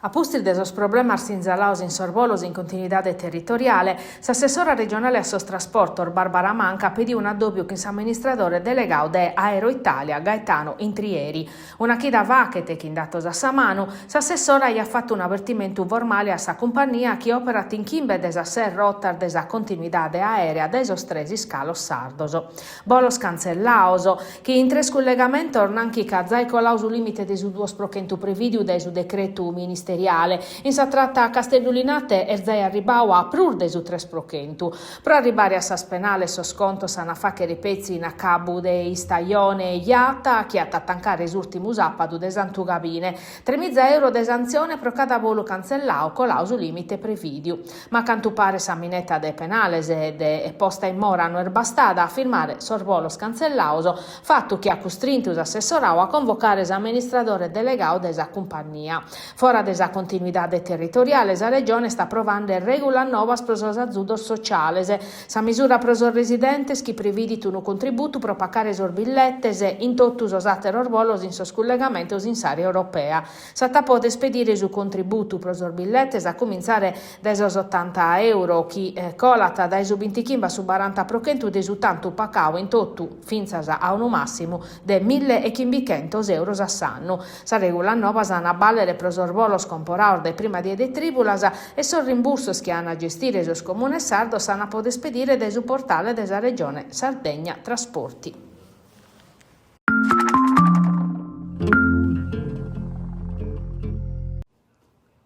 A pustis de sos problemas sinzalados in sos bolos in continuidade territoriale, s'assessora regionale a sos trasportos Barbara Manca at pedidu un'addòbiu chin s'amministradore delegadu de Aeroitalia Gaetano Intrieri. Una chida faghet, chin datos a sa manu, s'assessora aiat fatu un'avertimentu formale a sa cumpannia chi òperat in chimbe de sas ses rotas de sa continuidade aèrea dae sos tres iscalos sardos. Bolos cantzellados, chi in tres cullegamentos nanchi ch'at zai coladu su lìmite de su duos pro chentu prevìdiu dae su decretu ministeriale, in sa trata Casteddu-Linate est zai arribadu a prus de su tres pro chentu. Pro arribare a sas penales sos contos s'an a fàghere petzi in acabu de istajone IATA chi at a tancare s'ùrtimu sàpadu de Santu Gabine. Tremiza euro de santzione pro cada bolu cantzelladu coladu su lìmite prevìdiu. Ma a cantu paret sa mineta de penales e de posta in mora no est bastada a firmare sos bolos cantzellados, fatu chi at custrintu s'assessoradu a convocare s'amministradore delegadu de sa cumpannia. Fora de sa continuidade territoriale sa Regione est aprovande règulas novas pro sos azudos sociales, sa misura pro sos residentes chi previdit unu contributu pro pacare sos billetes in totu sos àteros bolos in sos cullegamentos in s'àrea europea. S'at a poder pedire su contributu pro sos billetes a cumintzare dae sos otanta euro chi colat dae su bintichimbe a su baranta pro chentu de su tantu pacadu in totu fintzas a unu màssimu de mille e chimbichentos euros a s'annu. Sas règulas novas an a bàlere pro sos bolos comporados dae prima die de trìbulas e sos rimbursos chi an a gestire sos comunes sardos s'an a poder pedire dae su portale de sa Regione Sardegna Trasporti.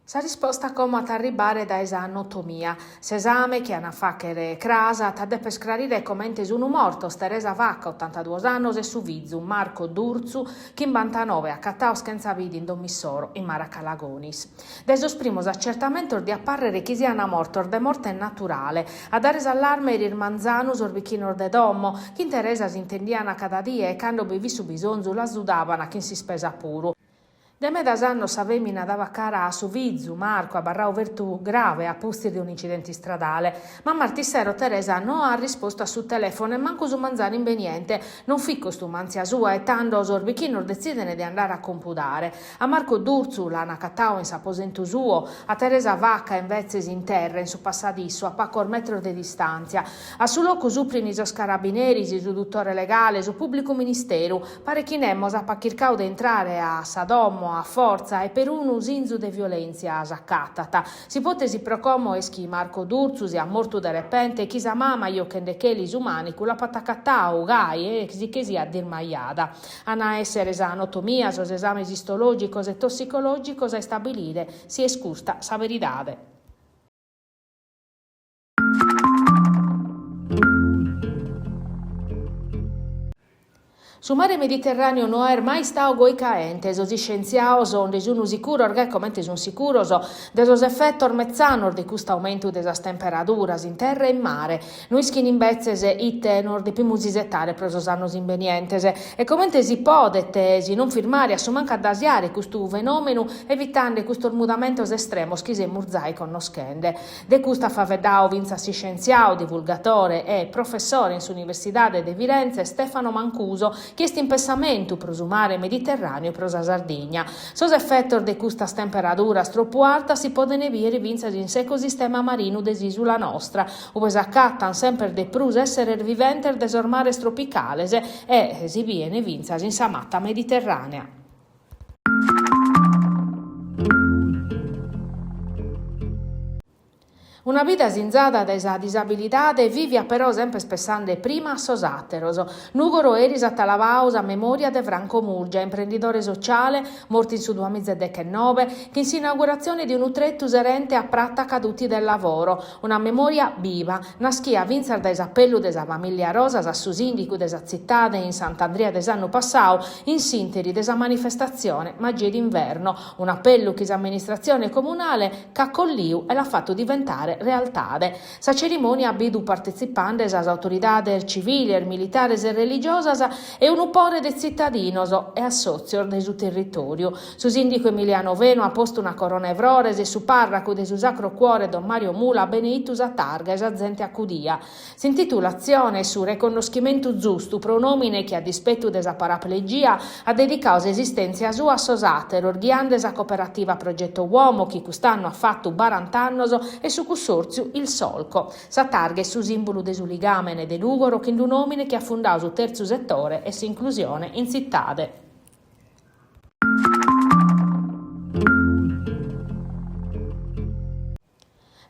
Sa risposta como at a arribbare dae sa notomia. S'esame chi an a fàghere cras at a deper crarire comente sun mortos Teresa Vacca, otantaduos annos, e su fizu Marco Durzu, chimbantanoe, acatados chentza vida in domo issoro, in Maracalagonis. Dae sos primos acertamentos diat pàrrere chi sian mortos de morte naturale. A dare s'allarme eris manzanu sos bichinos de domo, chin Teresa s'intendian cada die e cando bi fit su bisonzu l'azudaban chin s'ispesa puru. De medas annos sa fèmina dabat cara a su fizu, Marco, abarradu fertu grave a pustis de un'incidente istradale. Ma martis sero Teresa no at rispostu a su telèfono e mancu su manzanu imbeniente. Non fit costumàntzia sua e tando sos bichinos detziden de andare a compudare. A Marco Durzu l'an acatadu in s'aposentu suo, a Teresa Vacca imbetzes in terra, in su passadissu, a pacos metros de distàntzia. A su locu suprin sos carabineris, su dutore legale, su pùblicu ministeru. Paret chi nemos apat chircadu de intrare a sa domo a fortza e perunu sinzu de violèntzia s'acatat. S'ipòtesi pro como est chi Marco Durzu siat mortu de repente e chi sa mama, jochendecheli su mànicu, l'apat acatadu gai e si che siat dismajada. An a èssere sa notomia, sos esames istològicos e tossicològicos a istabilire si est custa sa veridade. Su mare Mediterràneu no est mai istadu goi caente, sos iscientziados nde sunt sicuros gai comente sunt sicuros de sos efetos metzanos de custu aumentu de sas temperaduras in terra e in mare. No ischin imbetzes ite nos depimus isetare pro sos annos imbenientes e comente si podet, si non firmare, a su mancu addasiare custu fenòmenu evitende custos mudamentos estremos chi semus zai connoschende. De custu at faeddadu fintzas s'iscientziadu, divulgatore e professore in s'Universidade de Firenze Stefano Mancuso, chi est in pensamentu pro su mare Mediterràneu e pro sa Sardigna. Sos efetos de custas temperaduras tropu artas si podent bìdere fintzas in s'ecosistema marinu de s'ìsula nostra, ue s'acatant semper de prus èsseres viventes de sos mares tropicales e si bient fintzas in sa mata mediterrànea. Una vida sinzada dae sa disabilidade viviat però semper pessande prima a sos àteros. Nùgoro eris at alabadu sa memòria de Franco Murgia, imprendidore sociale, mortu in su duamizadechennobe, chin s'inauguratzione de unu tretu serente a Prata Caduti del Lavoro, una memòria biva, naschia fintzas dae s'apellu de sa famìllia Rosas a su sìndicu de sa tzitade in Sant'Andria de s'annu passadu, in s'ìnteri de sa manifestatzione Magie d'inverno, un'apellu chi s'amministratzione comunale ch'at colliu e l'at fatu diventare. diventare realtade. Sa cerimònia at bidu partetzipande sas autoridades civiles, militares e religiosas e unu pore de tzitadinos e assòtzios de su territòriu. Su sìndicu Emiliano Fenu at postu una corona 'e frores e su pàrracu de su Sacro Cuore Don Mario Mula at beneitu sa targa e sa zente acudia. S'intitulatzione est su reconnoschimentu zustu pro un'òmine chi a dispetu de sa paraplegia at dedicadu s'esistèntzia sua a sos àteros ghiande sa cooperativa Progetto Uomo chi cust'annu at fatu barant'annos e su cussòrtziu Il Solco. Sa targa est su sìmbulu de su ligàmene de Nùgoro chin d'un'òmine chi at fundadu su tertzu setore e s'inclusione in tzitade.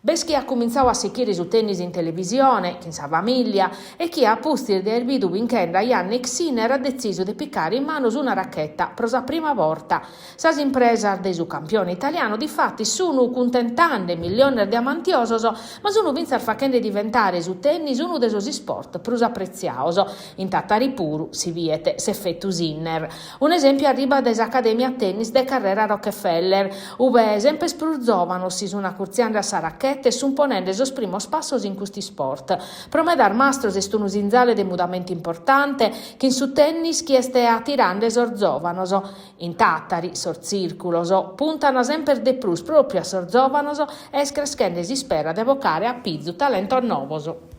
B'est chie at cumintzadu a sichire su tennis in televisione, chin sa famìllia, e chie a pustis de aer bidu binchende a Jannik Sinner at detzisu de picare in manos una racheta pro sa prima borta. Sas impresas de su campione italianu difatis sun cuntentende milliones de amantiosos, ma sun fintzas fachende diventare su tennis unu de sos isport prus apretziados. In Tàtari puru si biet s'efetu Sinner. Un'esèmpiu arribat dae s'Acadèmia Tennis de carrera Rockefeller, ube semper prus zòvanos si sunt acurtziende a sa racheta e sunt ponende sos primos passos in custu isport. Pro medas mastros est unu sinzale de mudamentu importante, chin su tennis chi est atirende sos zòvanos. In Tàtari sos tzìrculos puntant semper de prus pròpiu a sos zòvanos e est creschende s'ispera de bocare a pizu talentos novos.